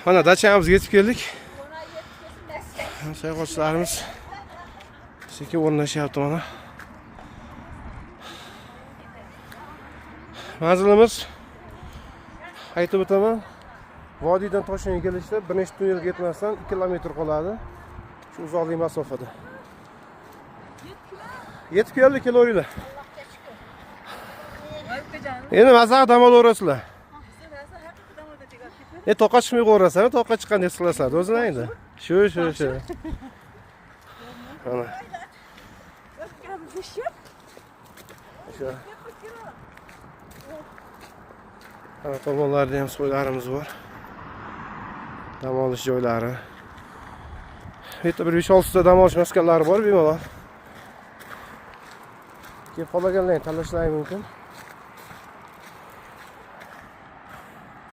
Mana dachamizga yetib keldik. Sayohatchilarimiz sekin o'rnashyapti mana. Manzilimiz, aytib o'taman, vodiydan Toshkentga kelishda bir nechta tunnelga yetmasdan 2 kilometr qoladi. Shu uzoqlik masofada. Yetib keldik, kelaveringlar. Endi maza dam olaverasizlar. Toqqa chiqmay qo'yaverasizlar, toqqa chiqqanda his qilasizlar o'zinglar endi. Shu, shu, shu. Mana. Shu. Mana tomonlarda ham soylarimiz bor. Dam olish joylari. Bu yerda bir 5-6 ta dam olish maskanlari bor bemalol. Kelib qolganlarni tanlashlari mumkin.